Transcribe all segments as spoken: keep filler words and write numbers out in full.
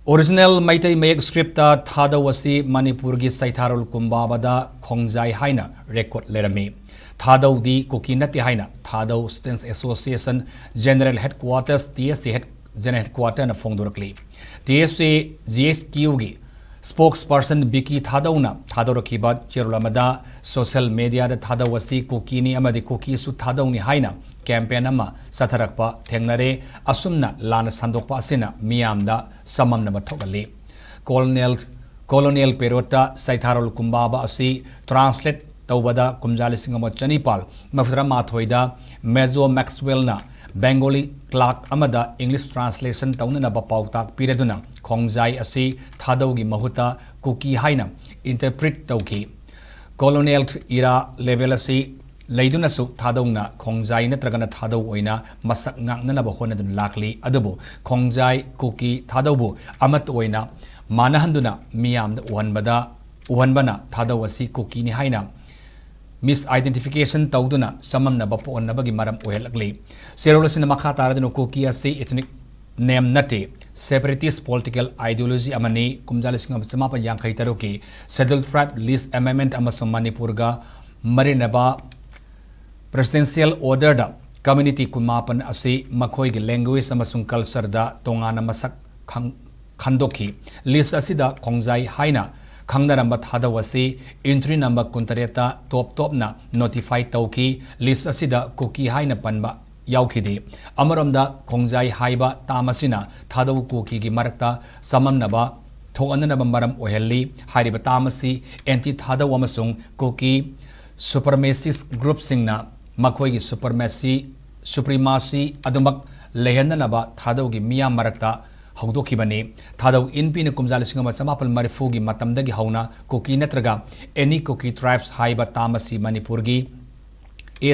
Original Meitei ꯃꯌꯦꯛ scriptꯇ ꯊꯥꯗꯧ ꯑꯁꯤ ꯃꯅꯤꯄꯨꯔꯒꯤ ꯆꯩꯊꯥꯔꯣꯜ ꯀꯨꯝꯕꯥꯕꯗ ꯈꯣꯡꯖꯥꯏ ꯍꯥꯏꯅ record ꯂꯩꯔꯝꯃꯤ꯫ ꯊꯥꯗꯧꯗꯤ ꯀꯨꯀꯤ ꯅꯠꯇꯦ ꯍꯥꯏꯅ ꯊꯥꯗꯧ Students Association General Headquarters, T S A head, General Headquarterꯅ ꯐꯣꯡꯗꯣꯔꯛꯂꯤ꯫ T S A G H Qꯒꯤ spokesperson ꯕꯤꯀꯤ ꯊꯥꯗꯧꯅ ꯊꯥꯗꯣꯔꯛꯈꯤꯕ ꯆꯦꯔꯣꯜ ꯑꯃꯗ social mediaꯗ ꯊꯥꯗꯧ ꯑꯁꯤ ꯀꯨꯀꯤꯅꯤ ꯑꯃꯗꯤ ꯀꯨꯀꯤꯁꯨ ꯊꯥꯗꯧꯅꯤ ꯍꯥꯏꯅ campaign ꯑꯃ ꯆꯠꯊꯔꯛꯄ ꯊꯦꯡꯅꯔꯦ꯫ ꯑꯁꯨꯝꯅ ꯂꯥꯟꯅ ꯁꯟꯗꯣꯛꯄ ꯑꯁꯤꯅ ꯃꯤꯌꯥꯝꯗ ꯆꯃꯝꯅꯕ ꯊꯣꯛꯍꯜꯂꯤ꯫ Colonel, Colonel Parrotꯇ ꯆꯩꯊꯥꯔꯣꯜ ꯀꯨꯝꯕꯥꯕ ꯑꯁꯤ translate ꯇꯧꯕꯗ ꯀꯨꯝꯖꯥ ꯂꯤꯁꯤꯡ ꯑꯃ ꯆꯅꯤꯄꯥꯜ ꯃꯔꯤꯐꯨꯇꯔꯥꯃꯥꯊꯣꯏꯗ Major Maxwellꯅ Bengali clerk ꯑꯃꯗ English translation ꯇꯧꯅꯅꯕ ꯄꯥꯎꯇꯥꯛ ꯄꯤꯔꯗꯨꯅ ꯈꯣꯡꯖꯥꯏ ꯑꯁꯤ ꯊꯥꯗꯧꯒꯤ ꯃꯍꯨꯠꯇ ꯀꯨꯀꯤ ꯍꯥꯏꯅ interpret ꯇꯧꯈꯤ꯫ Colonial era level ꯑꯁꯤ ꯂꯩꯗꯨꯅꯁꯨ ꯊꯥꯗꯧꯅ ꯈꯣꯡꯖꯥꯏ ꯅꯠꯇ꯭ꯔꯒꯅ ꯊꯥꯗꯧ ꯑꯣꯏꯅ ꯃꯁꯛ ꯉꯥꯛꯅꯅꯕ ꯍꯣꯠꯅꯗꯨꯅ ꯂꯥꯛꯂꯤ꯫ ꯑꯗꯨꯕꯨ ꯈꯣꯡꯖꯥꯏ, ꯀꯨꯀꯤ, ꯊꯥꯗꯧꯕꯨ ꯑꯃꯠꯇ ꯑꯣꯏꯅ ꯃꯥꯟꯅꯍꯟꯗꯨꯅ ꯃꯤꯌꯥꯝꯗ ꯎꯍꯟꯕꯗ, ꯎꯍꯟꯕꯅ ꯊꯥꯗꯧ ꯑꯁꯤ ꯀꯨꯀꯤꯅꯤ ꯍꯥꯏꯅ misidentification ꯇꯧꯗꯨꯅ ꯆꯃꯝꯅꯕ ꯄꯣꯛꯍꯟꯅꯕꯒꯤ ꯃꯔꯝ ꯑꯣꯏꯍꯜꯂꯛꯂꯤ꯫ ꯆꯦꯔꯣꯜ ꯑꯁꯤꯅ ꯃꯈꯥ ꯇꯥꯔꯗꯨꯅ ꯀꯨꯀꯤ ꯑꯁꯤ ethnic name ꯅꯠꯇꯦ, separatist political ideology ꯑꯃꯅꯤ꯫ ꯀꯨꯝꯖꯥ ꯂꯤꯁꯤꯡ ꯑꯃ ꯆꯃꯥꯄꯟ ꯌꯥꯡꯈꯩ ꯇꯔꯨꯛꯀꯤ Scheduled Tribe List Amendment ꯑꯃꯁꯨꯡ ꯃꯅꯤꯄꯨꯔꯒ ꯃꯔꯤꯅꯕ Presidential Orderꯗ community ꯀꯨꯟꯃꯥꯄꯟ ꯑꯁꯤ ꯃꯈꯣꯏꯒꯤ language ꯑꯃꯁꯨꯡ cultureꯗ ꯇꯣꯉꯥꯟꯅ ꯃꯁꯛ ꯈꯪ-, ꯈꯟꯗꯣꯛꯈꯤ꯫ List ꯑꯁꯤꯗ ꯈꯣꯡꯖꯥꯏ ꯍꯥꯏꯅ ꯈꯪꯅꯔꯝꯕ ꯊꯥꯗꯧ ꯑꯁꯤ entry number ꯀꯨꯟꯇꯔꯦꯠꯇ top topꯅ notify ꯇꯧꯈꯤ꯫ List ꯑꯁꯤꯗ ꯀꯨꯀꯤ ꯍꯥꯏꯅ ꯄꯟꯕ ꯌꯥꯎꯈꯤꯗꯦ꯫ ꯑꯃꯔꯣꯝꯗ ꯈꯣꯡꯖꯥꯏ ꯍꯥꯏꯕ term ꯑꯁꯤꯅ ꯊꯥꯗꯧ ꯀꯨꯀꯤꯒꯤ ꯃꯔꯛꯇ ꯆꯃꯝꯅꯕ ꯊꯣꯛꯍꯟꯅꯅꯕ ꯃꯔꯝ ꯑꯣꯏꯍꯜꯂꯤ꯫ ꯍꯥꯏꯔꯤꯕ term ꯑꯁꯤ anti ꯊꯥꯗꯧ ꯑꯃꯁꯨꯡ ꯀꯨꯀꯤ supremacist groupꯁꯤꯡꯅ ꯃꯈꯣꯏꯒꯤ supremacy, supremacy ꯑꯗꯨꯃꯛ ꯂꯩꯍꯟꯅꯅꯕ ꯊꯥꯗꯧꯒꯤ ꯃꯤꯌꯥꯝ ꯃꯔꯛꯇ ꯍꯧꯗꯣꯛꯈꯤꯕꯅꯤ꯫ ꯊꯥꯗꯧ ꯏꯟꯄꯤꯅ ꯀꯨꯝꯖꯥ ꯂꯤꯁꯤꯡ ꯑꯃ ꯆꯃꯥꯄꯜ ꯃꯔꯤꯐꯨꯒꯤ ꯃꯇꯝꯗꯒꯤ ꯍꯧꯅ ꯀꯨꯀꯤ ꯅꯠꯇ꯭ꯔꯒ any Kuki tribes ꯍꯥꯏꯕ term ꯑꯁꯤ ꯃꯅꯤꯄꯨꯔꯒꯤ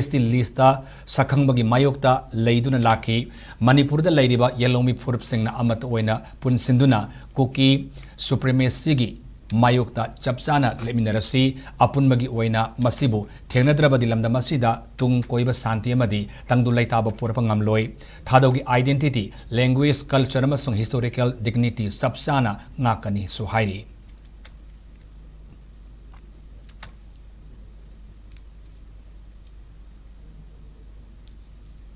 S T listꯇ ꯁꯛꯈꯪꯕꯒꯤ ꯃꯥꯌꯣꯛꯇ ꯂꯩꯗꯨꯅ ꯂꯥꯛꯈꯤ꯫ ꯃꯅꯤꯄꯨꯔꯗ ꯂꯩꯔꯤꯕ ꯌꯦꯜꯍꯧꯃꯤ ꯐꯨꯔꯨꯞꯁꯤꯡꯅ ꯑꯃꯠꯇ ꯑꯣꯏꯅ ꯄꯨꯟꯁꯤꯟꯗꯨꯅ ꯀꯨꯀꯤ supremacyꯒꯤ ꯃꯥꯌꯣꯛꯇ ꯆꯞ ꯆꯥꯅ ꯂꯦꯞꯃꯤꯟꯅꯔꯁꯤ꯫ ꯑꯄꯨꯟꯕꯒꯤ ꯑꯣꯏꯅ ꯃꯁꯤꯕꯨ ꯊꯦꯡꯅꯗ꯭ꯔꯕꯗꯤ ꯂꯝꯗꯝ ꯑꯁꯤꯗ ꯇꯨꯡ ꯀꯣꯏꯕ ꯁꯥꯟꯇꯤ ꯑꯃꯗꯤ ꯇꯪꯗꯨ ꯂꯩꯇꯥꯕ ꯄꯨꯔꯛꯄ ꯉꯝꯂꯣꯏ꯫ ꯊꯥꯗꯧꯒꯤ identity, language, culture ꯑꯃꯁꯨꯡ historical dignity ꯆꯞ ꯆꯥꯅ ꯉꯥꯛꯀꯅꯤꯁꯨ ꯍꯥꯏꯔꯤ꯫